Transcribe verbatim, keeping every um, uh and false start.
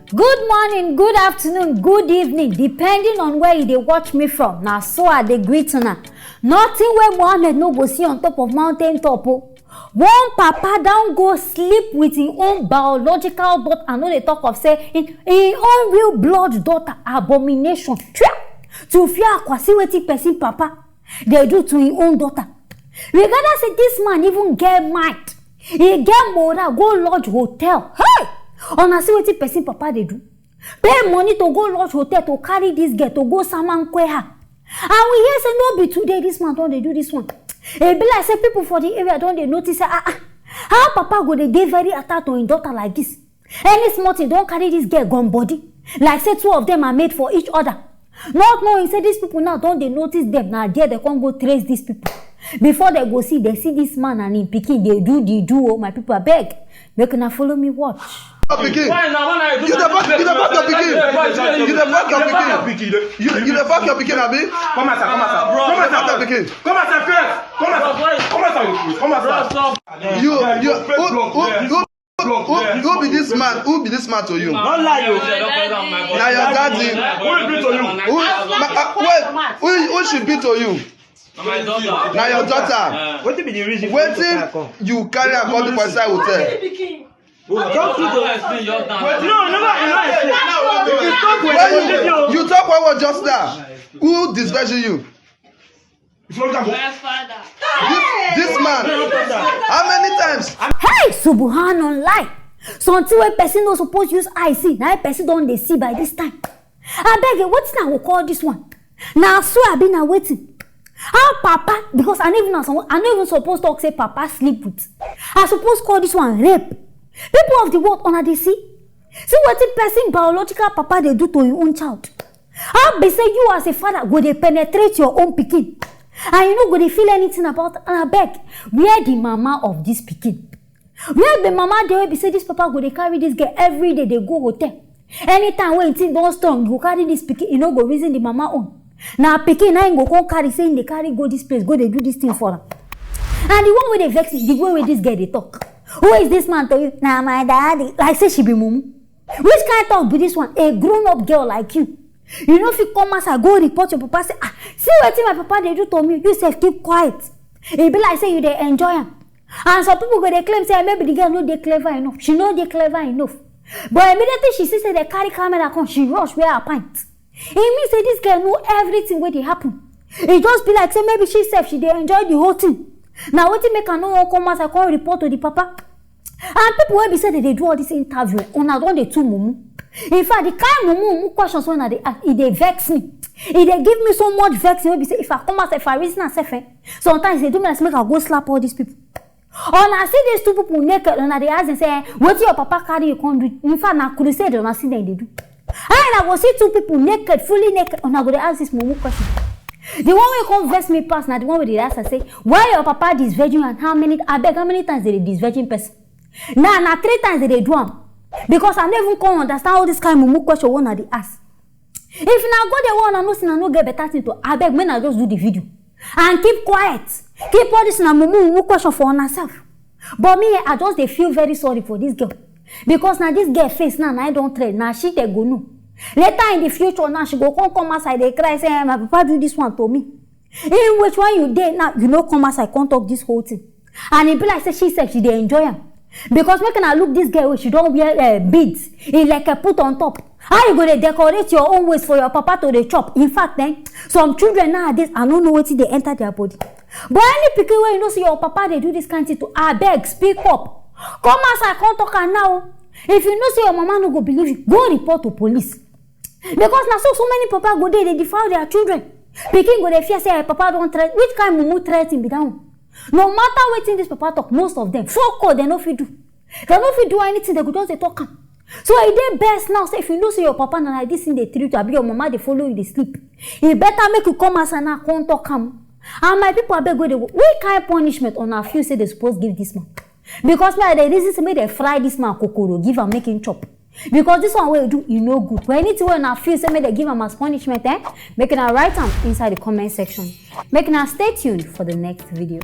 Good morning, good afternoon, good evening, depending on where you dey watch me from. Na so I dey greet una. Nothing wey Mohammed no go see on top of mountain top o. One papa don go sleep with him own biological daughter. I no dey talk of say him, him own real blood daughter. Abomination. Tchwa! To fear akwa, see wetin person papa dey do to him own daughter. Regardless say this man even get mind, he get moral, go lodge hotel. Hey! Una see wetin person papa dey do. Pay money to go lodge hotel to carry this girl to go samankwe her. And we hear say no be today this man don dey do this one. E be like say people for the area don dey notice say, ah, ah, how papa go dey dey very attached to him daughter like this? Any small thing don carry this girl gone body, like say two of them are made for each other. Not knowing say these people now don dey notice them, na there they come go trace these people. Before they go see, they see this man and him pikin dey do the do. Oh, my people, abeg, make una follow me watch. Your pikin. Why na when I do You dey back, you dey back your pikin. You dey back your pikin. You, you dey back your pikin, abi? Come outside, come outside. Come outside, your pikin. Come outside first. Come outside. Come outside, come outside. You, you, who, who, who, who, who be this man? Who be this man to you? Don't lie, you. Na your daddy. Who be to you? Who, ma, uh, wait, who, who she be to you? Na my daughter. Na your daughter. Wetin be the reason for you to carry her come? Wetin you carry her come do for inside hotel? Just sit down. No, never, you know, I say. If you talk well, Why you, you talk well, well just now. Who disversion you? If you look at My father. This, this man. How many times? Hey, subhanallah! Something wey person no suppose use eye see, na person don dey see by this time. Abeg, eh, wetin I go call this one? Na so I be, na wetin? How papa? Because I no even, I no even suppose talk say papa sleep with. I suppose call this one rape. People of the world, una dey see? See wetin person biological papa dey do to him own child. How be say you as a father go dey penetrate your own pikin and you no go dey feel anything about am? Abeg, where the mama of this pikin? Where the mama dey wey be say this papa go dey carry this girl every day dey go hotel? Anytime wey him thing don strong, he go carry this pikin, he no go reason the mama own. Na pikin na him go come carry, say him dey carry go this place, go dey do this thing for am. And the one wey dey vex me, the way wey this girl dey talk. Who is this man to you? Na my daddy. Like say she be mumu. Which kind talk be this one? A grown up girl like you, you no fit come outside go report your papa say, ah, see wetin my papa dey do to me. You sef keep quiet. E be like say you dey enjoy am. And some people go dey claim say maybe the girl no dey clever enough. She no dey clever enough. But immediately she see say they carry camera come, she rush wear her pant. E mean say this girl know everything wey dey happen. E just be like say maybe she sef, she dey enjoy the whole thing. Na wetin make I no wan come outside come report to the papa. And people wey be say they dey do all this interview, eh, una don dey too mumu. In fact, the kind mumu mumu questions wey una dey ask, e dey vex me. E dey give me so much vex wey be say if I come outside, if I reason am sef, eh, sometimes e dey do me like say make I go slap all these people. Una see these two people naked, una dey ask them say, eh, wetin your papa carry you come do? In fact, na crusade una see them dey do. How una go see two people naked, fully naked, una go dey ask this mumu question? The one wey come vex me pass na the one wey dey ask am say, why your papa disvirgin and how many, abeg, how many times they dey disvirgin person? Now na three times they dey do am, because I no even come understand all this kind mumu question wey una dey ask. If na God dey want una know say una no get better thing to, abeg, make una just do the video and keep quiet. Keep all this una mumu mumu question for una sef. But me, eh, I just dey feel very sorry for this girl, because na this girl face now, na I don train, na she dey go know. Later in the future now, she go come come outside dey cry say, eh, my papa do this one to me. In which, when you dey now, you no come outside come talk this whole thing. And e be like say she sef, she dey enjoy am. Because make una look this girl wey she don wear, eh, beads, e like a put on top. How you go dey decorate your own waist for your papa to dey chop? In fact, eh, some children nowadays, I no know wetin dey enter their body. But any pikin wey you know say your papa dey do this kind thing to, abeg, speak up. Come outside come talk am now. If you know say your mama no go believe you, go report to police. Because na so so many papa go dey, dey defile their children. Pikin go dey fear say, eh, papa don threat. Which kind mumu threaten be that one? No matter wetin this papa talk, most of them, fuck all, they no fit do. They no fit do anything, they go just dey talk am. So e dey best now say if you know say your papa na like this thing dey treat you, abi your mama dey follow you dey sleep, e better make you come outside now come talk am. And my people, abeg, go dey, which kind punishment una feel say they suppose give this man? Because me, I dey reason say make dem fry this man kokoro, give am make him chop. Because this one wey e do, e no good. But anything wey una feel say make dem give am as punishment, eh, make una write am inside the comment section. Make una stay tuned for the next video.